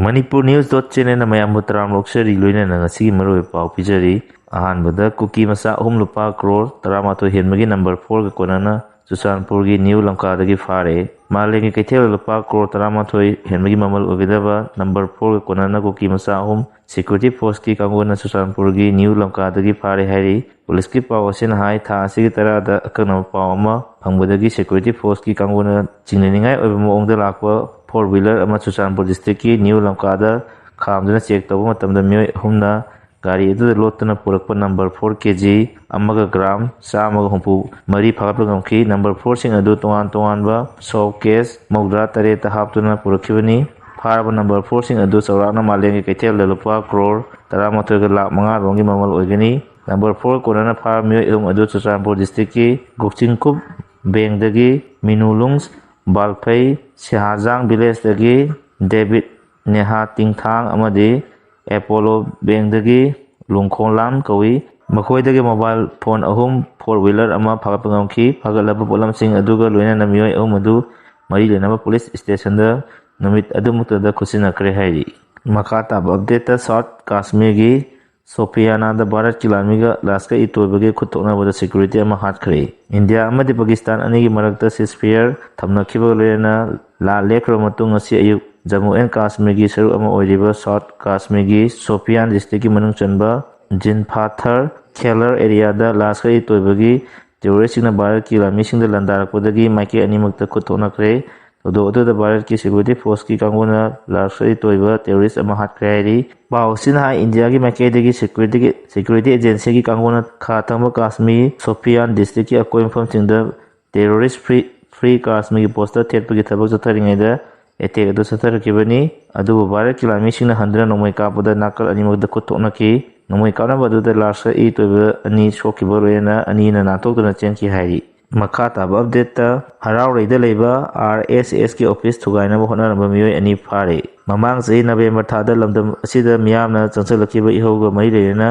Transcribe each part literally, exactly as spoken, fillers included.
Manipur News dot channelꯅ ꯃꯌꯥꯝꯕꯨ ꯇꯔꯥꯝꯅ ꯑꯣꯛꯆꯔꯤ, ꯂꯣꯏꯅꯅ ꯉꯁꯤꯒꯤ ꯃꯔꯨꯑꯣꯏꯕ ꯄꯥꯎ ꯄꯤꯖꯔꯤ꯫ ꯑꯍꯥꯟꯕꯗ ꯀꯨꯀꯤ ꯃꯆꯥ ꯑꯍꯨꯝ ꯂꯨꯄꯥ ꯀ꯭ꯔꯣꯔ ꯇꯔꯥꯃꯥꯊꯣꯏ ꯍꯦꯟꯕꯒꯤ ꯅꯝꯕꯔ ꯐꯣꯔꯒ ꯀꯣꯟꯅꯅ ꯆꯨꯔꯆꯥꯟꯄꯨꯔꯒꯤ ꯅ꯭ꯌꯨ ꯂꯝꯀꯥꯗꯒꯤ ꯐꯥꯔꯦ꯫ ꯃꯥꯂꯦꯝꯒꯤ ꯀꯩꯊꯦꯜꯗ ꯂꯨꯄꯥ ꯀ꯭ꯔꯣꯔ ꯇꯔꯥꯃꯥꯊꯣꯏ ꯍꯦꯟꯕꯒꯤ ꯃꯃꯜ ꯑꯣꯏꯒꯗꯕ ꯅꯝꯕꯔ ꯐꯣꯔꯒ ꯀꯣꯟꯅꯅ ꯀꯨꯀꯤ ꯃꯆꯥ ꯑꯍꯨꯝ ꯁꯦꯀ꯭ꯌꯨꯔꯤꯇꯤ ꯐꯣꯔꯁꯀꯤ ꯀꯥꯡꯕꯨꯅ ꯆꯨꯔꯆꯥꯟꯄꯨꯔꯒꯤ ꯅ꯭ꯌꯨ ꯂꯝꯀꯥꯗꯒꯤ ꯐꯥꯔꯦ ꯍꯥꯏꯔꯤ꯫ ꯄꯨꯂꯤꯁꯀꯤ ꯄꯥꯎ ꯑꯁꯤꯅ ꯍꯥꯏ, ꯊꯥ ꯑꯁꯤꯒꯤ ꯇꯔꯥꯗ ꯑꯀꯛꯅꯕ ꯄꯥꯎ ꯑꯃ ꯐꯪꯕꯗꯒꯤ ꯁꯦꯀ꯭ꯌꯨꯔꯤꯇꯤ ꯐꯣꯔꯁꯀꯤ ꯀꯥꯡꯕꯨꯅ ꯆꯤꯡꯅꯅꯤꯡꯉꯥꯏ ꯑꯣꯏꯕ ꯃꯑꯣꯡꯗ ꯂꯥꯛꯄ ꯐꯣꯔ ꯋꯤꯂꯔ ꯑꯃ ꯆꯨꯔꯆꯥꯟꯄꯨꯔ ꯗꯤꯁꯇ꯭ꯔꯤꯛꯀꯤ ꯅ꯭ꯌꯨ ꯂꯝꯀꯥꯗ ꯈꯥꯝꯗꯨꯅ ꯆꯦꯛ ꯇꯧꯕ ꯃꯇꯝꯗ ꯃꯤꯑꯣꯏ ꯑꯍꯨꯝꯅ ꯒꯥꯔꯤ ꯑꯗꯨꯗ ꯂꯣꯠꯇꯨꯅ ꯄꯨꯔꯛꯄ ꯅꯝꯕꯔ ꯐꯣꯔ ꯀꯦ ꯖꯤ ꯑꯃꯒ ꯒ꯭ꯔꯥꯝ ꯆꯥꯝꯃꯒ ꯍꯨꯝꯐꯨ ꯃꯔꯤ ꯐꯥꯒꯠꯄ ꯉꯝꯈꯤ꯫ ꯅꯝꯕꯔ ꯐꯣꯔꯁꯤꯡ ꯑꯗꯨ ꯇꯣꯉꯥꯟ ꯇꯣꯉꯥꯟꯕ ꯁꯣꯞ ꯀꯦꯁ ꯃꯧꯗ꯭ꯔꯥ ꯇꯔꯦꯠꯇ ꯍꯥꯞꯇꯨꯅ ꯄꯨꯔꯛꯈꯤꯕꯅꯤ꯫ ꯐꯥꯔꯕ ꯅꯝꯕꯔ ꯐꯣꯔꯁꯤꯡ ꯑꯗꯨ ꯆꯥꯎꯔꯥꯛꯅ ꯃꯥꯂꯦꯝꯒꯤ ꯀꯩꯊꯦꯜꯗ ꯂꯨꯄꯥ ꯀ꯭ꯔꯣꯔ ꯇꯔꯥꯃꯥꯊꯣꯏꯒ ꯂꯥꯈ ꯃꯉꯥ ꯔꯣꯝꯒꯤ ꯃꯃꯜ ꯑꯣꯏꯒꯅꯤ꯫ ꯅꯝꯕꯔ ꯐꯣꯔ ꯀꯣꯟꯅꯅ ꯐꯥꯔꯕ ꯃꯤꯑꯣꯏ ꯑꯍꯨꯝ ꯑꯗꯨ ꯆꯨꯔꯆꯥꯟꯄꯨꯔ ꯗꯤꯁꯇ꯭ꯔꯤꯛꯀꯤ ꯒꯣꯛꯆꯤꯡꯀꯨꯞ ꯕꯦꯡꯗꯒꯤ ꯃꯤꯅꯨ ꯂꯨꯡꯁ, ꯕꯥꯜꯐꯩ ꯁꯤꯍꯥꯖꯥꯡ ꯚꯤꯂꯦꯖꯇꯒꯤ ꯗꯦꯕꯤꯠ ꯅꯦꯍꯥ ꯇꯤꯡꯊꯥꯡ ꯑꯃꯗꯤ ꯑꯦꯄꯣꯂꯣ ꯕꯦꯡꯗꯒꯤ ꯂꯨꯡꯈꯣꯡꯂꯥꯟ ꯀꯧꯏ꯫ ꯃꯈꯣꯏꯗꯒꯤ ꯃꯣꯕꯥꯏꯜ ꯐꯣꯟ ꯑꯍꯨꯝ, ꯐꯣꯔ ꯋꯤꯂꯔ ꯑꯃ ꯐꯥꯒꯠꯄ ꯉꯝꯈꯤ꯫ ꯐꯥꯒꯠꯂꯕ ꯄꯣꯠꯂꯝꯁꯤꯡ ꯑꯗꯨꯒ ꯂꯣꯏꯅꯅ ꯃꯤꯑꯣꯏ ꯑꯍꯨꯝ ꯑꯗꯨ ꯃꯔꯤ ꯂꯩꯅꯕ ꯄꯨꯂꯤꯁ ꯁ꯭ꯇꯦꯁꯟꯗ ꯅꯨꯃꯤꯠ ꯑꯗꯨꯃꯛꯇꯗ ꯈꯨꯠꯁꯤꯟꯅꯈ꯭ꯔꯦ ꯍꯥꯏꯔꯤ꯫ ꯃꯈꯥ ꯇꯥꯕ ꯑꯞꯗꯦꯠꯇ ꯁꯥꯎꯠ ꯀꯥꯁꯃꯤꯔꯒꯤ ꯁꯣꯐꯤꯌꯥꯅꯥꯗ ꯚꯥꯔꯠꯀꯤ ꯂꯥꯟꯃꯤꯒ ꯂꯁꯀꯔ ꯏ ꯇꯣꯏꯕꯒꯤ ꯈꯨꯠ ꯊꯣꯛꯅꯕꯗ ꯁꯦꯀ꯭ꯌꯨꯔꯤꯇꯤ ꯑꯃ ꯍꯥꯠꯈ꯭ꯔꯦ꯫ ꯏꯟꯗꯤꯌꯥ ꯑꯃꯗꯤ ꯄꯥꯀꯤꯁꯇꯥꯟ ꯑꯅꯤꯒꯤ ꯃꯔꯛꯇ ꯁꯤꯖꯐꯌꯔ ꯊꯝꯅꯈꯤꯕꯒ ꯂꯣꯏꯅꯅ ꯂꯥꯟ ꯂꯦꯞꯈ꯭ꯔꯕ ꯃꯇꯨꯡ ꯉꯁꯤ ꯑꯌꯨꯛ ꯖꯝꯃꯨ ꯑꯦꯟ ꯀꯥꯁꯃꯤꯔꯒꯤ ꯁꯔꯨꯛ ꯑꯃ ꯑꯣꯏꯔꯤꯕ ꯁꯥꯎꯠ ꯀꯥꯁꯃꯤꯔꯒꯤ ꯁꯣꯐꯤꯌꯥꯟ ꯗꯤꯁꯇ꯭ꯔꯤꯛꯀꯤ ꯃꯅꯨꯡ ꯆꯟꯕ ꯖꯤꯟꯐꯥꯊꯔ ꯈꯦꯂꯔ ꯑꯦꯔꯤꯌꯥꯗ ꯂꯁꯀꯔ ꯏ ꯇꯣꯏꯕꯒꯤ ꯇꯦꯔꯣꯔꯤꯁꯁꯤꯡꯅ ꯚꯥꯔꯠꯀꯤ ꯂꯥꯟꯃꯤꯁꯤꯡꯗ ꯂꯥꯟꯗꯥꯔꯛꯄꯗꯒꯤ ꯃꯥꯏꯀꯩ ꯑꯅꯤꯃꯛꯇ ꯈꯨꯠ ꯊꯣꯛꯅꯈ꯭ꯔꯦ꯫ ꯊꯧꯗꯣꯛ ꯑꯗꯨꯗ ꯚꯥꯔꯠꯀꯤ ꯁꯦꯀ꯭ꯌꯨꯔꯤꯇꯤ ꯐꯣꯔꯁꯀꯤ ꯀꯥꯡꯕꯨꯅ ꯂꯁꯀꯔ ꯏ ꯇꯣꯏꯕ ꯇꯦꯔꯣꯔꯤꯁ ꯑꯃ ꯍꯥꯠꯈ꯭ꯔꯦ ꯍꯥꯏꯔꯤ꯫ ꯄꯥꯎ ꯑꯁꯤꯅ ꯍꯥꯏ, ꯏꯟꯗꯤꯌꯥꯒꯤ ꯃꯥꯏꯀꯩꯗꯒꯤ ꯁꯦꯀ꯭ꯌꯨꯔꯤꯇꯤꯒꯤ, ꯁꯦꯀ꯭ꯌꯨꯔꯤꯇꯤ ꯑꯦꯖꯦꯟꯁꯤꯒꯤ ꯀꯥꯡꯕꯨꯅ ꯈꯥ ꯊꯪꯕ ꯀꯥꯁꯃꯤꯔ ꯁꯣꯐꯤꯌꯥꯟ ꯗꯤꯁꯇ꯭ꯔꯤꯛꯀꯤ ꯑꯀꯣꯏꯕ ꯃꯐꯝꯁꯤꯡꯗ ꯇꯦꯔꯣꯔꯤꯁ ꯐ꯭ꯔꯤ, ꯐ꯭ꯔꯤ ꯀꯥꯁꯃꯤꯔꯒꯤ ꯄꯣꯁꯇꯔ ꯊꯦꯠꯄꯒꯤ ꯊꯕꯛ ꯆꯠꯊꯔꯤꯉꯩꯗ ꯑꯦꯇꯦꯛ ꯑꯗꯨ ꯆꯠꯊꯔꯛꯈꯤꯕꯅꯤ꯫ ꯑꯗꯨꯕꯨ ꯚꯥꯔꯠꯀꯤ ꯂꯥꯟꯃꯤꯁꯤꯡꯅ ꯍꯟꯗꯨꯅ ꯅꯣꯡꯃꯩ ꯀꯥꯞꯄꯗ ꯅꯥꯀꯜ ꯑꯅꯤꯃꯛꯇ ꯈꯨꯠ ꯊꯣꯛꯅꯈꯤ꯫ ꯅꯣꯡꯃꯩ ꯀꯥꯞꯅꯕ ꯑꯗꯨꯗ ꯂꯁꯀꯔ ꯏ ꯇꯣꯏꯕ ꯑꯅꯤ ꯁꯣꯛꯈꯤꯕ ꯂꯣꯏꯅꯅ ꯑꯅꯤꯅ ꯅꯥꯟꯊꯣꯛꯇꯨꯅ ꯆꯦꯟꯈꯤ ꯍꯥꯏꯔꯤ꯫ ꯃꯈꯥ ꯇꯥꯕ ꯑꯞꯗꯦꯠꯇ ꯍꯔꯥꯎꯔꯩꯗ ꯂꯩꯕ ꯑꯥꯔ ꯑꯦꯁ ꯑꯦꯁꯀꯤ ꯑꯣꯐꯤꯁ ꯊꯨꯒꯥꯏꯅꯕ ꯍꯣꯠꯅꯔꯝꯕ ꯃꯤꯑꯣꯏ ꯑꯅꯤ ꯐꯥꯔꯦ꯫ ꯃꯃꯥꯡ ꯆꯍꯤ ꯅꯕꯦꯝꯕꯔ ꯊꯥꯗ ꯂꯝꯗꯝ ꯑꯁꯤꯗ ꯃꯤꯌꯥꯝꯅ ꯆꯪꯁꯤꯜꯂꯛꯈꯤꯕ ꯏꯍꯧꯒ ꯃꯔꯤ ꯂꯩꯅꯅ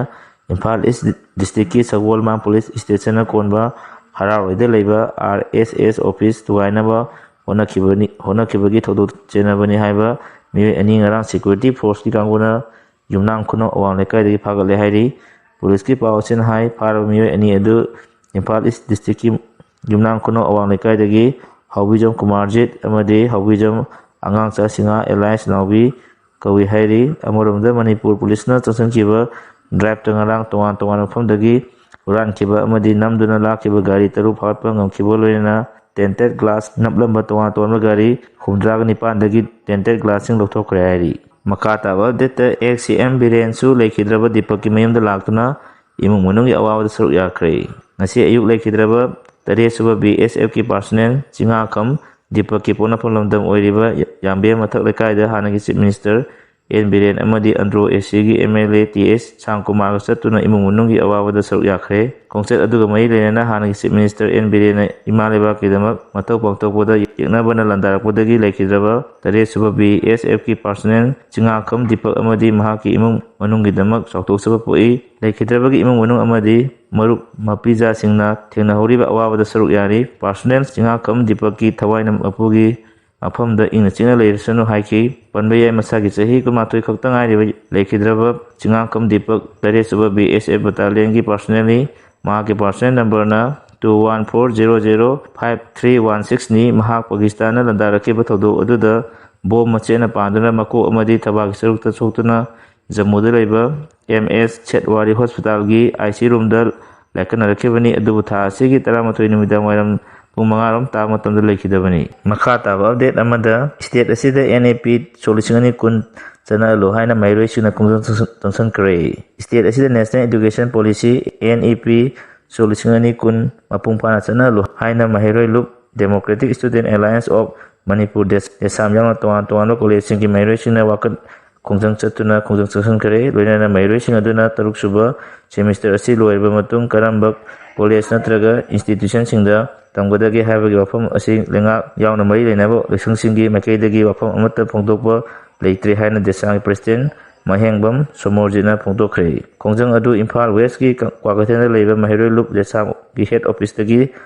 ꯏꯝꯐꯥꯜ ꯏꯁ ꯗꯤꯁꯇ꯭ꯔꯤꯛꯀꯤ ꯁꯒꯣꯜꯕꯟ ꯄꯨꯂꯤꯁ ꯁ꯭ꯇꯦꯁꯟꯅ ꯀꯣꯟꯕ ꯍꯔꯥꯎꯔꯩꯗ ꯂꯩꯕ ꯑꯥꯔ ꯑꯦꯁ ꯑꯦꯁ ꯑꯣꯐꯤꯁ ꯊꯨꯒꯥꯏꯅꯕ ꯍꯣꯠꯅꯈꯤꯕꯅꯤ, ꯍꯣꯠꯅꯈꯤꯕꯒꯤ ꯊꯧꯗꯣꯛ ꯆꯦꯟꯅꯕꯅꯤ ꯍꯥꯏꯕ ꯃꯤꯑꯣꯏ ꯑꯅꯤ ꯉꯔꯥꯡ ꯁꯦꯀ꯭ꯌꯨꯔꯤꯇꯤ ꯐꯣꯔꯁꯀꯤ ꯀꯥꯡꯕꯨꯅ ꯌꯨꯝꯅꯥꯝ ꯈꯨꯅꯧ ꯑꯋꯥꯡ ꯂꯩꯀꯥꯏꯗꯒꯤ ꯐꯥꯒꯠꯂꯦ ꯍꯥꯏꯔꯤ꯫ ꯄꯨꯂꯤꯁꯀꯤ ꯄꯥꯎ ꯑꯁꯤꯅ ꯍꯥꯏ, ꯐꯥꯔꯕ ꯃꯤꯑꯣꯏ ꯑꯅꯤ ꯑꯗꯨ ꯏꯝꯐꯥꯜ ꯏꯁ ꯗꯤꯁꯇ꯭ꯔꯤꯛꯀꯤ ꯌꯨꯝꯅꯥꯝ ꯈꯨꯅꯧ ꯑꯋꯥꯡ ꯂꯩꯀꯥꯏꯗꯒꯤ ꯍꯥꯎꯕꯤꯖꯝ ꯀꯨꯃꯥꯔꯖꯤꯠ ꯑꯃꯗꯤ ꯍꯥꯎꯕꯤꯖꯝ ꯑꯉꯥꯡꯆꯥ ꯁꯤꯡꯍꯥ ꯑꯦꯂꯥꯏꯟꯁ ꯅꯥꯎꯕꯤ ꯀꯧꯏ ꯍꯥꯏꯔꯤ꯫ ꯑꯃꯔꯣꯝꯗ ꯃꯅꯤꯄꯨꯔ ꯄꯨꯂꯤꯁꯅ ꯆꯪꯁꯤꯟꯈꯤꯕ ꯗ꯭ꯔꯥꯏꯕꯇ ꯉꯔꯥꯡ ꯇꯣꯉꯥꯟ ꯇꯣꯉꯥꯟꯕ ꯃꯐꯝꯗꯒꯤ ꯍꯨꯔꯥꯟꯈꯤꯕ ꯑꯃꯗꯤ ꯅꯝꯗꯨꯅ ꯂꯥꯛꯈꯤꯕ ꯒꯥꯔꯤ ꯇꯔꯨꯛ ꯐꯥꯒꯠꯄ ꯉꯝꯈꯤꯕ, ꯂꯣꯏꯅꯅ ꯇꯦꯟꯇꯦꯠ ꯒ꯭ꯂꯥꯁ ꯅꯞꯂꯝꯕ ꯇꯣꯉꯥꯟ ꯇꯣꯉꯥꯟꯕ ꯒꯥꯔꯤ ꯍꯨꯝꯗ꯭ꯔꯥꯒ ꯅꯤꯄꯥꯟꯗꯒꯤ ꯇꯦꯟꯇꯦꯠ ꯒ꯭ꯂꯥꯁꯁꯤꯡ ꯂꯧꯊꯣꯛꯈ꯭ꯔꯦ ꯍꯥꯏꯔꯤ꯫ ꯃꯈꯥ ꯇꯥꯕ ꯑꯞꯗꯦꯠꯇ, ꯑꯦꯛꯁ ꯁꯤ ꯑꯦꯝ ꯕꯤꯔꯦꯟꯁꯨ ꯂꯩꯈꯤꯗ꯭ꯔꯕ ꯗꯤꯄꯛꯀꯤ ꯃꯌꯨꯝꯗ ꯂꯥꯛꯇꯨꯅ ꯏꯃꯨꯡ ꯃꯅꯨꯡꯒꯤ ꯑꯋꯥꯕꯗ ꯁꯔꯨꯛ ꯌꯥꯈ꯭ꯔꯦ꯫ ꯉꯁꯤ ꯑꯌꯨꯛ ꯂꯩꯈꯤꯗ꯭ꯔꯕ ꯇꯔꯦꯠ ꯁꯨꯕ ꯕꯤ ꯑꯦꯁ ꯑꯦꯐꯀꯤ ꯄꯥꯔꯁꯣꯅꯦꯜ ꯆꯤꯡꯉꯥꯈꯝ ꯗꯤꯄꯛꯀꯤ ꯄꯣꯛꯅꯐꯝ ꯂꯝꯗꯝ ꯑꯣꯏꯔꯤꯕ ꯌꯥꯝꯕꯦꯝ ꯃꯊꯛ ꯂꯩꯀꯥꯏꯗ ꯍꯥꯟꯅꯒꯤ ꯆꯤꯐ ꯃꯤꯅꯤꯁꯇꯔ ꯑꯦꯟ ꯕꯤꯔꯦꯟ ꯑꯃꯗꯤ ꯑꯟꯗ꯭ꯔꯣ ꯑꯦꯁꯤꯒꯤ M L A T S ꯁꯥꯝꯀꯨꯃꯥꯔꯒ ꯆꯠꯇꯨꯅ ꯏꯃꯨꯡ ꯃꯅꯨꯡꯒꯤ ꯑꯋꯥꯕꯗ ꯁꯔꯨꯛ ꯌꯥꯈ꯭ꯔꯦ꯫ ꯈꯣꯡꯆꯠ ꯑꯗꯨꯒ ꯃꯔꯤ ꯂꯩꯅꯅ ꯍꯥꯟꯅꯒꯤ ꯆꯤꯐ ꯃꯤꯅꯤꯁꯇꯔ ꯑꯦꯟ ꯕꯤꯔꯦꯟꯅ ꯏꯃꯥ ꯂꯩꯕꯥꯛꯀꯤꯗꯃꯛ ꯃꯊꯧ ꯄꯥꯡꯊꯣꯛꯄꯗ ꯌꯦꯛꯅꯕꯅ ꯂꯥꯟꯗꯥꯔꯛꯄꯗꯒꯤ ꯂꯩꯈꯤꯗ꯭ꯔꯕ ꯇꯔꯦꯠ ꯁꯨꯕ ꯕꯤ ꯑꯦꯁ ꯑꯦꯐꯀꯤ ꯄꯥꯔꯁꯣꯅꯦꯜ ꯆꯤꯡꯉꯥꯈꯝ ꯗꯤꯄꯛ ꯑꯃꯗꯤ ꯃꯍꯥꯛꯀꯤ ꯏꯃꯨꯡ ꯃꯅꯨꯡꯒꯤꯗꯃꯛ ꯆꯥꯎꯊꯣꯛꯆꯕ ꯄꯣꯛꯏ꯫ ꯂꯩꯈꯤꯗ꯭ꯔꯕꯒꯤ ꯏꯃꯨꯡ ꯃꯅꯨꯡ ꯑꯃꯗꯤ ꯃꯔꯨꯞ ꯃꯄꯤꯖꯥꯁꯤꯡꯅ ꯊꯦꯡꯅꯍꯧꯔꯤꯕ ꯑꯋꯥꯕꯗ ꯁꯔꯨꯛ ꯌꯥꯔꯤ꯫ ꯄꯥꯔꯁꯣꯅꯦꯜ ꯆꯤꯡꯉꯥꯈꯝ ꯗꯤꯄꯛꯀꯤ ꯊꯋꯥꯏꯅ ꯃꯄꯨꯒꯤ ꯃꯐꯝꯗ ꯏꯪꯅ ꯆꯤꯛꯅ ꯂꯩꯔꯁꯅꯨ ꯍꯥꯏꯈꯤ꯫ ꯄꯟꯕ ꯌꯥꯏ, ꯃꯁꯥꯒꯤ ꯆꯍꯤ ꯀꯨꯟꯃꯥꯊꯣꯏ ꯈꯛꯇ ꯉꯥꯏꯔꯤꯕ ꯂꯩꯈꯤꯗ꯭ꯔꯕ ꯆꯤꯡꯉꯥꯈꯝ ꯗꯤꯄꯛ ꯇꯔꯦꯠ ꯁꯨꯕ ꯕꯤ ꯑꯦꯁ ꯑꯦꯐ ꯕꯇꯥꯂꯤꯌꯟꯒꯤ ꯄꯥꯔꯁꯣꯅꯦꯜꯅꯤ꯫ ꯃꯍꯥꯛꯀꯤ ꯄꯥꯔꯁꯣꯅꯦꯜ ꯅꯝꯕꯔꯅ two one four zero zero five three one six ꯅꯤ꯫ ꯃꯍꯥꯛ ꯄꯥꯀꯤꯁꯇꯥꯟꯅ ꯂꯥꯟꯗꯥꯔꯛꯈꯤꯕ ꯊꯧꯗꯣꯛ ꯑꯗꯨꯗ ꯕꯣꯝ ꯃꯆꯦꯠꯅ ꯄꯥꯟꯗꯨꯅ ꯃꯀꯣꯛ ꯑꯃꯗꯤ ꯊꯕꯥꯛꯀꯤ ꯁꯔꯨꯛꯇ ꯁꯣꯛꯇꯨꯅ ꯖꯝꯃꯨꯗ ꯂꯩꯕ ꯑꯦꯝ ꯑꯦꯁ ꯁꯦꯠꯋꯥꯔꯤ ꯍꯣꯁꯄꯤꯇꯥꯜꯒꯤ ꯑꯥꯏ ꯁꯤ ꯔꯨꯝꯗ ꯂꯥꯏꯀꯠꯅꯔꯛꯈꯤꯕꯅꯤ, ꯑꯗꯨꯕꯨ ꯊꯥ ꯑꯁꯤꯒꯤ ꯇꯔꯥꯃꯥꯊꯣꯏ ꯅꯨꯃꯤꯗꯥꯡ ꯋꯥꯏꯔꯝ ꯄꯨꯡ ꯃꯉꯥ ꯔꯣꯝ ꯇꯥꯕ ꯃꯇꯝꯗ ꯂꯩꯈꯤꯗꯕꯅꯤ꯫ ꯃꯈꯥ ꯇꯥꯕ ꯑꯞꯗꯦꯠ ꯑꯃꯗ, ꯁ꯭ꯇꯦꯠ ꯑꯁꯤꯗ ꯑꯦꯟ ꯏ ꯄꯤ ꯁꯣꯛ ꯂꯤꯁꯤꯡ ꯑꯅꯤ ꯀꯨꯟ ꯆꯠꯅꯍꯜꯂꯨ ꯍꯥꯏꯅ ꯃꯍꯩꯔꯣꯏꯁꯤꯡꯅ ꯈꯣꯡꯖꯪ ꯆꯪꯁꯟꯈ꯭ꯔꯦ꯫ ꯁ꯭ꯇꯦꯠ ꯑꯁꯤꯗ national education policy, N E P, ꯁꯣꯛ ꯂꯤꯁꯤꯡ ꯑꯅꯤ ꯀꯨꯟ ꯃꯄꯨꯡ ꯐꯥꯅ ꯆꯠꯅꯍꯜꯂꯨ ꯍꯥꯏꯅ ꯃꯍꯩꯔꯣꯏ ꯂꯨꯞ, democratic student alliance of Manipur, ꯗꯦꯁꯥꯝ ꯌꯥꯎꯅ ꯇꯣꯉꯥꯟ ꯇꯣꯉꯥꯟꯕ ꯀꯣꯂꯦꯖꯁꯤꯡꯒꯤ ꯃꯍꯩꯔꯣꯏꯁꯤꯡꯅ ꯋꯥꯀꯠ ꯈꯣꯡꯖꯪ ꯆꯠꯇꯨꯅ ꯈꯣꯡꯖꯪ ꯆꯪꯁꯤꯟꯈ꯭ꯔꯦ꯫ ꯂꯣꯏꯅꯅ ꯃꯍꯩꯔꯣꯏꯁꯤꯡ ꯑꯗꯨꯅ ꯇꯔꯨꯛ ꯁꯨꯕ ꯁꯦꯃꯤꯁꯇꯔ ꯑꯁꯤ ꯂꯣꯏꯔꯕ ꯃꯇꯨꯡ ꯀꯔꯝꯕ ꯀꯣꯂꯦꯖ ꯅꯠꯇ꯭ꯔꯒ ꯏꯟꯁꯇꯤꯇ꯭ꯌꯨꯁꯟꯁꯤꯡꯗ ꯇꯝꯒꯗꯒꯦ ꯍꯥꯏꯕꯒꯤ ꯋꯥꯐꯝ ꯑꯁꯤ ꯂꯩꯉꯥꯛ ꯌꯥꯎꯅ ꯃꯔꯤ ꯂꯩꯅꯕ ꯂꯣꯏꯁꯪꯁꯤꯡꯒꯤ ꯃꯥꯏꯀꯩꯗꯒꯤ ꯋꯥꯐꯝ ꯑꯃꯠꯇ ꯐꯣꯡꯗꯣꯛꯄ ꯂꯩꯇ꯭ꯔꯦ ꯍꯥꯏꯅ ꯗꯦꯁꯥꯝꯒꯤ ꯄ꯭ꯔꯁꯤꯗꯦꯟ ꯃꯍꯦꯡꯕꯝ ꯁꯣꯃꯣꯔꯖꯤꯠꯅ ꯐꯣꯡꯗꯣꯛꯈ꯭ꯔꯦ꯫ ꯈꯣꯡꯖꯪ ꯑꯗꯨ ꯏꯝꯐꯥꯜ ꯋꯦꯁꯀꯤ ꯀ꯭ꯋꯥꯀꯩꯊꯦꯜꯗ ꯂꯩꯕ ꯃꯍꯩꯔꯣꯏ ꯂꯨꯞ ꯗꯦꯁꯥꯝꯒꯤ ꯍꯦꯗ ꯑꯣꯐꯤꯁꯇꯒꯤ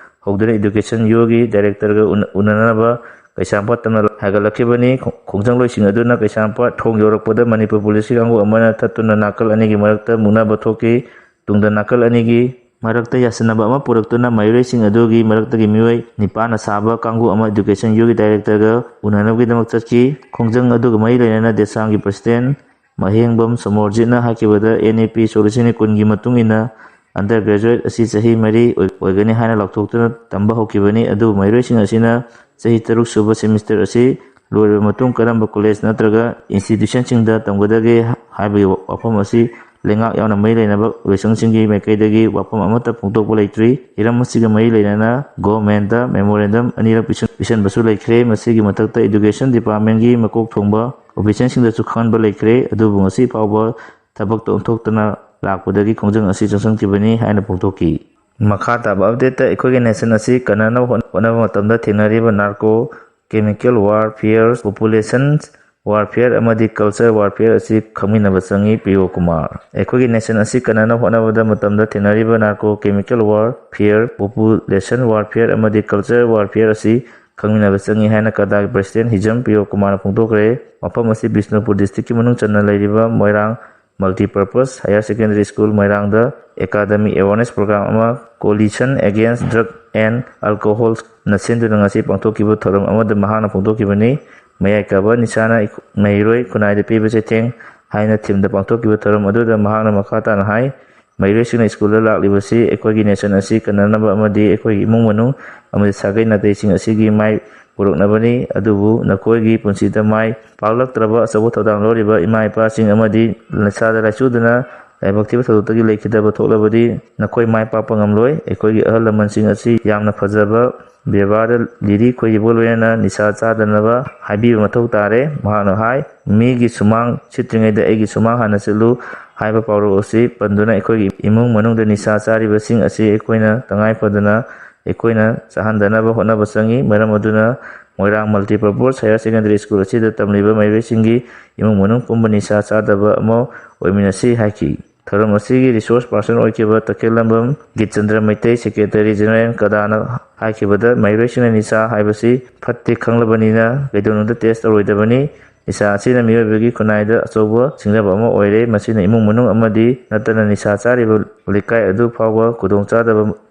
ꯍꯧꯗꯨꯅ ꯏꯗꯨꯀꯦꯁꯟ ꯌꯨꯒꯤ ꯗꯥꯏꯔꯦꯛꯇꯔꯒ ꯎꯅ-, ꯎꯅꯅꯕ ꯀꯩꯁꯥꯝꯄꯥꯠ ꯇꯝꯅ ꯍꯥꯏꯒꯠꯂꯛꯈꯤꯕꯅꯤ꯫ ꯈꯣꯡꯖꯪꯂꯣꯏꯁꯤꯡ ꯑꯗꯨꯅ ꯀꯩꯁꯥꯝꯄꯥꯠ ꯊꯣꯡ ꯌꯧꯔꯛꯄꯗ ꯃꯅꯤꯄꯨꯔ ꯄꯨꯂꯤꯁꯀꯤ ꯀꯥꯡꯕꯨ ꯑꯃꯅ ꯊꯠꯇꯨꯅ ꯅꯥꯀꯜ ꯑꯅꯤꯒꯤ ꯃꯔꯛꯇ ꯃꯨꯛꯅꯕ ꯊꯣꯛꯈꯤ꯫ ꯇꯨꯡꯗ ꯅꯥꯀꯜ ꯑꯅꯤꯒꯤ ꯃꯔꯛꯇ ꯌꯥꯁꯤꯟꯅꯕ ꯑꯃ ꯄꯨꯔꯛꯇꯨꯅ ꯃꯍꯩꯔꯣꯏꯁꯤꯡ ꯑꯗꯨꯒꯤ ꯃꯔꯛꯇꯒꯤ ꯃꯤꯑꯣꯏ ꯅꯤꯄꯥꯟꯅ ꯁꯥꯕ ꯀꯥꯡꯕꯨ ꯑꯃ ꯏꯗꯨꯀꯦꯁꯟ ꯌꯨꯒꯤ ꯗꯥꯏꯔꯦꯛꯇꯔꯒ ꯎꯅꯅꯕꯒꯤꯗꯃꯛ ꯆꯠꯈꯤ꯫ ꯈꯣꯡꯖꯪ ꯑꯗꯨꯒ ꯃꯔꯤ ꯂꯩꯅꯅ ꯗꯦꯁꯥꯝꯒꯤ ꯄ꯭ꯔꯁꯤꯗꯦꯟ ꯃꯍꯦꯡꯕꯝ ꯁꯣꯃꯣꯔꯖꯤꯠꯅ ꯍꯥꯏꯈꯤꯕꯗ, ꯑꯦꯟ ꯏ ꯄꯤ ꯁꯣꯛ ꯂꯤꯁꯤꯡ ꯑꯅꯤ ꯀꯨꯟꯒꯤ ꯃꯇꯨꯡ ꯏꯟꯅ ꯑꯟꯗꯔ ꯒ꯭ꯔꯦꯖꯨꯋꯦꯠ ꯑꯁꯤ ꯆꯍꯤ ꯃꯔꯤ ꯑꯣꯏꯒꯅꯤ ꯍꯥꯏꯅ ꯂꯥꯎꯊꯣꯛꯇꯨꯅ ꯇꯝꯕ ꯍꯧꯈꯤꯕꯅꯤ꯫ ꯑꯗꯨꯕꯨ ꯃꯍꯩꯔꯣꯏꯁꯤꯡ ꯑꯁꯤꯅ ꯆꯍꯤ ꯇꯔꯨꯛ ꯁꯨꯕ ꯁꯦꯃꯤꯁꯇꯔ ꯑꯁꯤ ꯂꯣꯏꯔꯕ ꯃꯇꯨꯡ ꯀꯔꯝꯕ ꯀꯣꯂꯦꯖ ꯅꯠꯇ꯭ꯔꯒ ꯏꯟꯁꯇꯤꯇ꯭ꯌꯨꯁꯟꯁꯤꯡꯗ ꯇꯝꯒꯗꯒꯦ ꯍꯥꯏꯕꯒꯤ ꯋꯥꯐꯝ ꯑꯁꯤ ꯂꯩꯉꯥꯛ ꯌꯥꯎꯅ ꯃꯔꯤ ꯂꯩꯅꯕ ꯑꯣꯔꯒꯅꯥꯏꯖꯦꯁꯟꯁꯤꯡꯒꯤ ꯃꯥꯏꯀꯩꯗꯒꯤ ꯋꯥꯐꯝ ꯑꯃꯠꯇ ꯐꯣꯡꯗꯣꯛꯄ ꯂꯩꯇ꯭ꯔꯤ꯫ ꯍꯤꯔꯝ ꯑꯁꯤꯒ ꯃꯔꯤ ꯂꯩꯅꯅ ꯒꯣꯚꯔꯟꯃꯦꯟꯠꯇ ꯃꯦꯃꯣꯔꯦꯟꯗꯝ ꯑꯅꯤꯔꯛ ꯄꯤꯁꯟ-, ꯄꯤꯁꯟꯕꯁꯨ ꯂꯩꯈ꯭ꯔꯦ꯫ ꯃꯁꯤꯒꯤ ꯃꯊꯛꯇ ꯏꯗꯨꯀꯦꯁꯟ ꯗꯤꯄꯥꯔꯠꯃꯦꯟꯠꯀꯤ ꯃꯀꯣꯛ ꯊꯣꯡꯕ ꯑꯣꯐꯤꯁꯤꯌꯦꯜꯁꯤꯡꯗꯁꯨ ꯈꯪꯍꯟꯕ ꯂꯩꯈ꯭ꯔꯦ꯫ ꯑꯗꯨꯕꯨ ꯉꯁꯤ ꯐꯥꯎꯕ ꯊꯕꯛꯇ ꯑꯣꯟꯊꯣꯛꯇꯅ ꯂꯥꯛꯄꯗꯒꯤ ꯈꯣꯡꯖꯪ ꯑꯁꯤ ꯆꯪꯁꯤꯟꯈꯤꯕꯅꯤ ꯍꯥꯏꯅ ꯐꯣꯡꯗꯣꯛꯈꯤ꯫ ꯃꯈꯥ ꯇꯥꯕ ꯑꯞꯗꯦꯠꯇ ꯑꯩꯈꯣꯏꯒꯤ ꯅꯦꯁꯟ ꯑꯁꯤ ꯀꯟꯅꯅꯕ ꯍꯣꯠ-, ꯍꯣꯠꯅꯕ ꯃꯇꯝꯗ ꯊꯦꯡꯅꯔꯤꯕ narco chemical warfare, population warfare ꯑꯃꯗꯤ ꯀꯜꯆꯔ ꯋꯥꯔꯐꯤꯌꯔ ꯑꯁꯤ ꯈꯪꯃꯤꯟꯅꯕ ꯆꯪꯏ, ꯄ꯭ꯔꯤꯌꯣ ꯀꯨꯃꯥꯔ꯫ ꯑꯩꯈꯣꯏꯒꯤ ꯅꯦꯁꯟ ꯑꯁꯤ ꯀꯟꯅꯅꯕ ꯍꯣꯠꯅꯕꯗ ꯃꯇꯝꯗ ꯊꯦꯡꯅꯔꯤꯕ narco chemical warfare, population warfare ꯑꯃꯗꯤ ꯀꯜꯆꯔ ꯋꯥꯔꯐꯤꯌꯔ ꯑꯁꯤ ꯈꯪꯃꯤꯟꯅꯕ ꯆꯪꯏ ꯍꯥꯏꯅ ꯀꯗꯥꯒꯤ ꯄ꯭ꯔꯁꯤꯗꯦꯟꯠ ꯍꯤꯖꯝ ꯄ꯭ꯔꯤꯌꯣ ꯀꯨꯃꯥꯔꯅ ꯐꯣꯡꯗꯣꯛꯈ꯭ꯔꯦ꯫ ꯃꯐꯝ ꯑꯁꯤ ꯕꯤꯁꯅꯨꯄꯨꯔ ꯗꯤꯁꯇ꯭ꯔꯤꯛꯀꯤ ꯃꯅꯨꯡ ꯆꯟꯅ ꯂꯩꯔꯤꯕ ꯃꯣꯏꯔꯥꯡ ꯃꯜꯇꯤꯄꯔꯄꯁ ꯍꯥꯌꯔ ꯁꯦꯀꯦꯟꯗꯔꯤ ꯁ꯭ꯀꯨꯜ ꯃꯣꯏꯔꯥꯡꯗ ꯑꯦꯀꯥꯗꯃꯤ ꯑꯦꯋꯥꯔꯅꯦꯁ ꯄ꯭ꯔꯣꯒ꯭ꯔꯥꯝ ꯑꯃ, ꯀꯣꯂꯤꯁꯟ ꯑꯦꯒꯦꯟꯁ ꯗ꯭ꯔꯒ ꯑꯦꯟ ꯑꯜꯀꯣꯍꯣꯜꯅ ꯁꯤꯟꯗꯨꯅ ꯉꯁꯤ ꯄꯥꯡꯊꯣꯛꯈꯤꯕ ꯊꯧꯔꯝ ꯑꯃꯗ ꯃꯍꯥꯛꯅ ꯐꯣꯡꯗꯣꯛꯈꯤꯕꯅꯤ꯫ ꯃꯌꯥꯏ ꯀꯥꯕ ꯅꯤꯁꯥꯅ ꯃꯍꯩꯔꯣꯏ ꯈꯨꯟꯅꯥꯏꯗ ꯄꯤꯕ ꯆꯩꯊꯦꯡ ꯍꯥꯏꯅ ꯊꯤꯝꯗ ꯄꯥꯡꯊꯣꯛꯈꯤꯕ ꯊꯧꯔꯝ ꯑꯗꯨꯗ ꯃꯍꯥꯛꯅ ꯃꯈꯥ ꯇꯥꯅ ꯍꯥꯏ, ꯃꯍꯩꯔꯣꯏꯁꯤꯡꯅ ꯁ꯭ꯀꯨꯜꯗ ꯂꯥꯛꯂꯤꯕꯁꯤ ꯑꯩꯈꯣꯏꯒꯤ ꯅꯦꯁꯟ ꯑꯁꯤ ꯀꯟꯅꯅꯕ ꯑꯃꯗꯤ ꯑꯩꯈꯣꯏꯒꯤ ꯏꯃꯨꯡ ꯃꯅꯨꯡ ꯑꯃꯗꯤ ꯁꯥꯒꯩ ꯅꯥꯇꯩꯁꯤꯡ ꯑꯁꯤꯒꯤ ꯃꯥꯏ ꯄꯨꯔꯛꯅꯕꯅꯤ꯫ ꯑꯗꯨꯕꯨ ꯅꯈꯣꯏꯒꯤ ꯄꯨꯟꯁꯤꯗ ꯃꯥꯏ ꯄꯥꯛꯂꯛꯇ꯭ꯔꯕ ꯑꯆꯧꯕ ꯊꯧꯗꯥꯡ ꯂꯧꯔꯤꯕ ꯏꯃꯥ ꯏꯄꯥꯁꯤꯡ ꯑꯃꯗꯤ ꯅꯤꯁꯥꯗ ꯂꯥꯏꯆꯨꯗꯨꯅ ꯂꯥꯏꯕꯛ ꯊꯤꯕ ꯊꯧꯗꯣꯛꯇꯒꯤ ꯂꯩꯈꯤꯗꯕ ꯊꯣꯛꯂꯕꯗꯤ ꯅꯈꯣꯏ ꯃꯥꯏ ꯄꯥꯛꯄ ꯉꯝꯂꯣꯏ꯫ ꯑꯩꯈꯣꯏꯒꯤ ꯑꯍꯜ ꯂꯃꯟꯁꯤꯡ ꯑꯁꯤ ꯌꯥꯝꯅ ꯐꯖꯕ ꯕꯦꯕꯥꯔꯗ ꯂꯤꯔꯤ ꯈꯣꯏꯔꯤꯕ ꯂꯣꯏꯅꯅ ꯅꯤꯁꯥ ꯆꯥꯗꯅꯕ ꯍꯥꯏꯕꯤꯕ ꯃꯊꯧ ꯇꯥꯔꯦ꯫ ꯃꯍꯥꯛꯅ ꯍꯥꯏ, "ꯃꯤꯒꯤ ꯁꯨꯃꯥꯡ ꯁꯤꯠꯇ꯭ꯔꯤꯉꯩꯗ ꯑꯩꯒꯤ ꯁꯨꯃꯥꯡ ꯍꯥꯟꯅ ꯁꯤꯠꯂꯨ" ꯍꯥꯏꯕ ꯄꯥꯎꯔꯧ ꯑꯁꯤ ꯄꯟꯗꯨꯅ ꯑꯩꯈꯣꯏꯒꯤ ꯏꯃꯨꯡ ꯃꯅꯨꯡꯗ ꯅꯤꯁꯥ ꯆꯥꯔꯤꯕꯁꯤꯡ ꯑꯁꯤ ꯑꯩꯈꯣꯏꯅ ꯇꯉꯥꯏ ꯐꯗꯅ ꯑꯩꯈꯣꯏꯅ ꯆꯥꯍꯟꯗꯅꯕ ꯍꯣꯠꯅꯕ ꯆꯪꯏ꯫ ꯃꯔꯝ ꯑꯗꯨꯅ ꯃꯣꯏꯔꯥꯡ ꯃꯜꯇꯤꯄꯔꯄꯣꯁ ꯍꯥꯌꯔ ꯁꯦꯀꯦꯟꯗꯔꯤ ꯁ꯭ꯀꯨꯜ ꯑꯁꯤꯗ ꯇꯝꯂꯤꯕ ꯃꯍꯩꯔꯣꯏꯁꯤꯡꯒꯤ ꯏꯃꯨꯡ ꯃꯅꯨꯡ ꯄꯨꯝꯕ ꯅꯤꯁꯥ ꯆꯥꯗꯕ ꯑꯃ ꯑꯣꯏꯃꯤꯟꯅꯁꯤ ꯍꯥꯏꯈꯤ꯫ ꯊꯧꯔꯝ ꯑꯁꯤꯒꯤ resource person ꯑꯣꯏꯈꯤꯕ ꯇꯈꯦꯜꯂꯝꯕꯝ ꯒꯤꯠꯆꯟꯗ꯭ꯔ ꯃꯩꯇꯩ, Secretary General ꯀꯗꯥꯅ ꯍꯥꯏꯈꯤꯕꯗ, ꯃꯍꯩꯔꯣꯏꯁꯤꯡꯅ ꯅꯤꯁꯥ ꯍꯥꯏꯕꯁꯤ ꯐꯠꯇꯦ ꯈꯪꯂꯕꯅꯤꯅ ꯀꯩꯗꯧꯅꯨꯡꯗ test ꯇꯧꯔꯣꯏꯗꯕꯅꯤ꯫ ꯅꯤꯁꯥ ꯑꯁꯤꯅ ꯃꯤꯑꯣꯏꯕꯒꯤ ꯈꯨꯟꯅꯥꯏꯗ ꯑꯆꯧꯕ ꯁꯤꯡꯅꯕ ꯑꯃ ꯑꯣꯏꯔꯦ꯫ ꯃꯁꯤꯅ ꯏꯃꯨꯡ ꯃꯅꯨꯡ ꯑꯃꯗꯤ ꯅꯠꯇꯅ ꯅꯤꯁꯥ ꯆꯥꯔꯤꯕ ꯂꯩꯀꯥꯏ ꯑꯗꯨ ꯐꯥꯎꯕ ꯈꯨꯗꯣꯡꯆꯥꯗꯕ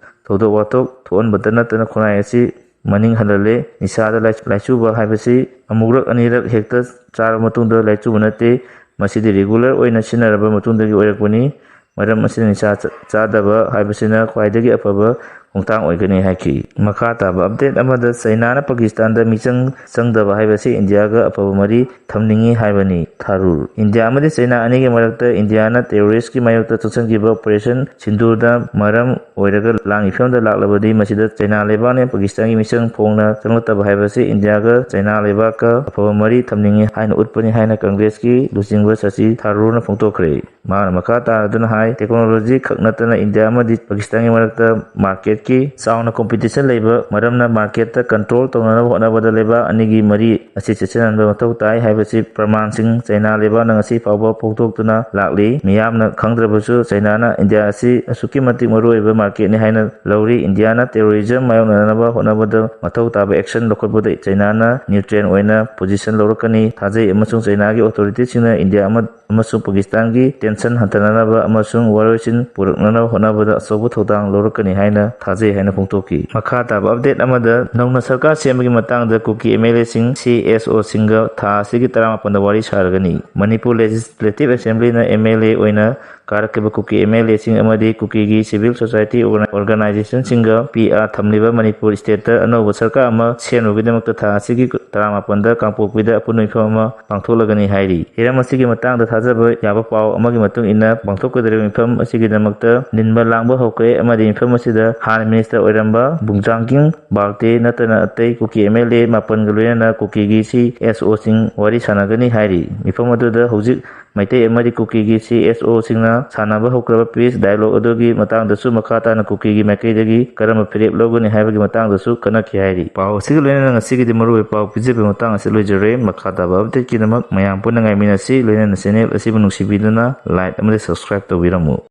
ꯊꯧꯗꯣꯛ ꯋꯥꯊꯣꯛ ꯊꯣꯛꯍꯟꯕꯇ ꯅꯠꯇꯅ ꯈꯨꯟꯅꯥꯏ ꯑꯁꯤ ꯃꯅꯤꯡ ꯍꯜꯍꯜꯂꯦ꯫ ꯅꯤꯁꯥꯗ ꯂꯥꯏ-, ꯂꯥꯏꯆꯨꯕ ꯍꯥꯏꯕꯁꯤ ꯑꯃꯨꯛꯔꯛ ꯑꯅꯤꯔꯛ ꯍꯦꯛꯇ ꯆꯥꯔꯕ ꯃꯇꯨꯡꯗ ꯂꯥꯏꯆꯨꯕ ꯅꯠꯇꯦ꯫ ꯃꯁꯤꯗꯤ regular ꯑꯣꯏꯅ ꯁꯤꯖꯤꯟꯅꯔꯕ ꯃꯇꯨꯡꯗꯒꯤ ꯑꯣꯏꯔꯛꯄꯅꯤ꯫ ꯃꯔꯝ ꯑꯁꯤꯅ ꯅꯤꯁꯥ ꯆꯥ-, ꯆꯥꯗꯕ ꯍꯥꯏꯕꯁꯤꯅ ꯈ꯭ꯋꯥꯏꯗꯒꯤ ꯑꯐꯕ ꯈꯣꯡꯊꯥꯡ ꯑꯣꯏꯒꯅꯤ ꯍꯥꯏꯈꯤ꯫ ꯃꯈꯥ ꯇꯥꯕ update ꯑꯃꯗ, ꯆꯩꯅꯥꯅ ꯄꯥꯀꯤꯁꯇꯥꯟꯗ ꯃꯤꯆꯪ ꯆꯪꯗꯕ ꯍꯥꯏꯕꯁꯤ ꯏꯟꯗꯤꯌꯥꯒ ꯑꯐꯕ ꯃꯔꯤ ꯊꯝꯅꯤꯡꯏ ꯍꯥꯏꯕꯅꯤ꯫ ꯊꯥꯔꯨꯔ꯫ ꯏꯟꯗꯤꯌꯥ ꯑꯃꯗꯤ ꯆꯩꯅꯥ ꯑꯅꯤꯒꯤ ꯃꯔꯛꯇ ꯏꯟꯗꯤꯌꯥꯅ terrorist ꯀꯤ ꯃꯥꯌꯣꯛꯇ ꯆꯪꯁꯤꯟꯈꯤꯕ Operation ꯁꯤꯟꯗꯨꯔꯗ ꯃꯔꯝ ꯑꯣꯏꯔꯒ ꯂꯥꯟꯒꯤ ꯐꯤꯕꯝꯗ ꯂꯥꯛꯂꯕꯗꯤ, ꯃꯁꯤꯗ ꯆꯩꯅꯥ ꯂꯩꯕꯥꯛꯅ ꯄꯥꯀꯤꯁꯇꯥꯟꯒꯤ ꯃꯤꯆꯪ ꯐꯣꯡꯅ ꯆꯪꯂꯛꯇꯕ ꯍꯥꯏꯕꯁꯤ ꯏꯟꯗꯤꯌꯥꯒ ꯆꯩꯅꯥ ꯂꯩꯕꯥꯛꯀ ꯑꯐꯕ ꯃꯔꯤ ꯊꯝꯅꯤꯡꯏ ꯍꯥꯏꯅ ꯎꯠꯄꯅꯤ ꯍꯥꯏꯅ ꯀꯪꯒ꯭ꯔꯦꯁꯀꯤ ꯂꯨꯆꯤꯡꯕ ꯁꯁꯤ ꯊꯥꯔꯨꯔꯅ ꯐꯣꯡꯗꯣꯛꯈ꯭ꯔꯦ꯫ ꯃꯍꯥꯛꯅ ꯃꯈꯥ ꯇꯥꯔꯗꯨꯅ ꯍꯥꯏ, technology ꯈꯛ ꯅꯠꯇꯅ ꯏꯟꯗꯤꯌꯥ ꯑꯃꯗꯤ ꯄꯥꯀꯤꯁꯇꯥꯟꯒꯤ ꯃꯔꯛꯇ market ꯀꯤ ꯆꯥꯎꯅ competition ꯂꯩꯕ ꯃꯔꯝꯅ market ꯇ control ꯇꯧꯅꯅꯕ ꯍꯣꯠꯅꯕꯗ ꯂꯩꯕꯥꯛ ꯑꯅꯤꯒꯤ ꯃꯔꯤ ꯑꯁꯤ ꯆꯦꯠꯁꯤꯟꯍꯟꯕ ꯃꯊꯧ ꯇꯥꯏ ꯍꯥꯏꯕꯁꯤ ꯄ꯭ꯔꯃꯥꯟꯁꯤꯡ ꯆꯩꯅꯥ ꯂꯩꯕꯥꯛꯅ ꯉꯁꯤ ꯐꯥꯎꯕ ꯐꯣꯡꯗꯣꯛꯇꯨꯅ ꯂꯥꯛꯂꯤ꯫ ꯃꯤꯌꯥꯝꯅ ꯈꯪꯗ꯭ꯔꯕꯁꯨ ꯆꯩꯅꯥꯅ ꯏꯟꯗꯤꯌꯥ ꯑꯁꯤ ꯑꯁꯨꯛꯀꯤ ꯃꯇꯤꯛ ꯃꯔꯨꯑꯣꯏꯕ market ꯅꯤ ꯍꯥꯏꯅ ꯂꯧꯔꯤ꯫ ꯏꯟꯗꯤꯌꯥꯅ terrorism ꯃꯥꯌꯣꯛꯅꯅꯕ ꯍꯣꯠꯅꯕꯗ ꯃꯊꯧ ꯇꯥꯕ action ꯂꯧꯈꯠꯄꯗ ꯆꯩꯅꯥꯅ neutral ꯑꯣꯏꯅ position ꯂꯧꯔꯛꯀꯅꯤ ꯊꯥꯖꯩ, ꯑꯃꯁꯨꯡ ꯆꯩꯅꯥꯒꯤ authority ꯁꯤꯡꯅ ꯏꯟꯗꯤꯌꯥ ꯑꯃ-, ꯑꯃꯁꯨꯡ ꯄꯥꯀꯤꯁꯇꯥꯟꯒꯤ tension ꯍꯟꯊꯅꯅꯕ ꯑꯃꯁꯨꯡ ꯋꯥꯔꯣꯏꯁꯤꯟ ꯄꯨꯔꯛꯅꯅꯕ ꯍꯣꯠꯅꯕꯗ ꯑꯆꯧꯕ ꯊꯧꯗꯥꯡ ꯂꯧꯔꯛꯀꯅꯤ ꯍꯥꯏꯅ ꯊꯥꯖꯩ ꯍꯥꯏꯅ ꯐꯣꯡꯗꯣꯛꯈꯤ꯫ ꯃꯈꯥ ꯇꯥꯕ update ꯑꯃꯗ, ꯅꯧꯅ ꯁꯔꯀꯥꯔ ꯁꯦꯝꯕꯒꯤ ꯃꯇꯥꯡꯗ ꯀꯨꯀꯤ M L A ꯁꯤꯡ C S O ꯁꯤꯡꯒ ꯊꯥ ꯑꯁꯤꯒꯤ ꯇꯔꯥꯃꯥꯄꯟꯗ ꯋꯥꯔꯤ ꯁꯥꯔꯒꯅꯤ꯫ ꯃꯅꯤꯄꯨꯔ Legislative Assembly ꯅ M L A ꯑꯣꯏꯅ ꯀꯥꯔꯛꯈꯤꯕ ꯀꯨꯀꯤ M L A ꯁꯤꯡ ꯑꯃꯗꯤ ꯀꯨꯀꯤꯒꯤ civil society organi-, organization ꯁꯤꯡꯒ P R ꯊꯝꯂꯤꯕ ꯃꯅꯤꯄꯨꯔ state ꯇ ꯑꯅꯧꯕ ꯁꯔꯀꯥꯔ ꯑꯃ ꯁꯦꯝꯅꯕꯒꯤꯗꯃꯛꯇ ꯊꯥ ꯑꯁꯤꯒꯤ ꯇꯔꯥꯃꯥꯄꯟꯗ ꯀꯥꯡꯄꯣꯛꯄꯤꯗ ꯑꯄꯨꯟꯕ ꯃꯤꯐꯝ ꯑꯃ ꯄꯥꯡꯊꯣꯛꯂꯒꯅꯤ ꯍꯥꯏꯔꯤ꯫ ꯍꯤꯔꯝ ꯑꯁꯤꯒꯤ ꯃꯇꯥꯡꯗ ꯊꯥꯖꯕ ꯌꯥꯕ ꯄꯥꯎ ꯑꯃꯒꯤ ꯃꯇꯨꯡ ꯏꯟꯅ, ꯄꯥꯡꯊꯣꯛꯀꯗꯧꯔꯤꯕ ꯃꯤꯐꯝ ꯑꯁꯤꯒꯤꯗꯃꯛꯇ ꯅꯤꯟꯕ ꯂꯥꯡꯕ ꯍꯧꯈ꯭ꯔꯦ ꯑꯃꯗꯤ ꯃꯤꯐꯝ ꯑꯁꯤꯗ ꯍꯥꯟꯅ minister ꯑꯣꯏꯔꯝꯕ ꯕꯨꯡꯖꯥꯡꯒꯤꯡ ꯕꯥꯜꯇꯦ ꯅꯠꯇꯅ ꯑꯇꯩ ꯀꯨꯀꯤ M L A ꯃꯥꯄꯟꯒ ꯂꯣꯏꯅꯅ ꯀꯨꯀꯤꯒꯤ C S O ꯁꯤꯡ ꯋꯥꯔꯤ ꯁꯥꯟꯅꯒꯅꯤ ꯍꯥꯏꯔꯤ꯫ ꯃꯤꯐꯝ ꯑꯗꯨꯗ ꯍꯧꯖꯤꯛ ꯃꯩꯇꯩ ꯑꯃꯗꯤ ꯀꯨꯀꯤꯒꯤ ꯁꯤ ꯑꯦꯁ ꯑꯣꯁꯤꯡꯅ ꯁꯥꯟꯅꯕ ꯍꯧꯈ꯭ꯔꯕ ꯄꯤꯁ ꯗꯥꯏꯂꯣꯒ ꯑꯗꯨꯒꯤ ꯃꯇꯥꯡꯗꯁꯨ ꯃꯈꯥ ꯇꯥꯅ ꯀꯨꯀꯤꯒꯤ ꯃꯥꯏꯀꯩꯗꯒꯤ ꯀꯔꯝꯕ ꯐꯤꯔꯦꯞ ꯂꯧꯒꯅꯤ ꯍꯥꯏꯕꯒꯤ ꯃꯇꯥꯡꯗꯁꯨ ꯈꯟꯅꯈꯤ ꯍꯥꯏꯔꯤ꯫ ꯄꯥꯎ ꯑꯁꯤꯒ ꯂꯣꯏꯅꯅ ꯉꯁꯤꯒꯤꯗꯤ ꯃꯔꯨꯑꯣꯏꯕ ꯄꯥꯎ ꯄꯤꯖꯕꯒꯤ ꯃꯇꯥꯡ ꯑꯁꯤ ꯂꯣꯏꯖꯔꯦ꯫ ꯃꯈꯥ ꯇꯥꯕ ꯑꯞꯗꯦꯠꯀꯤꯗꯃꯛ ꯃꯌꯥꯝ ꯄꯨꯟꯅ ꯉꯥꯏꯃꯤꯟꯅꯁꯤ꯫ ꯂꯣꯏꯅꯅ ꯆꯦꯅꯦꯜ ꯑꯁꯤꯕꯨ ꯅꯨꯡꯁꯤꯕꯤꯗꯨꯅ ꯂꯥꯏꯛ ꯑꯃꯗꯤ ꯁꯕꯁꯀ꯭ꯔꯥꯏꯕ ꯇꯧꯕꯤꯔꯝꯃꯨ꯫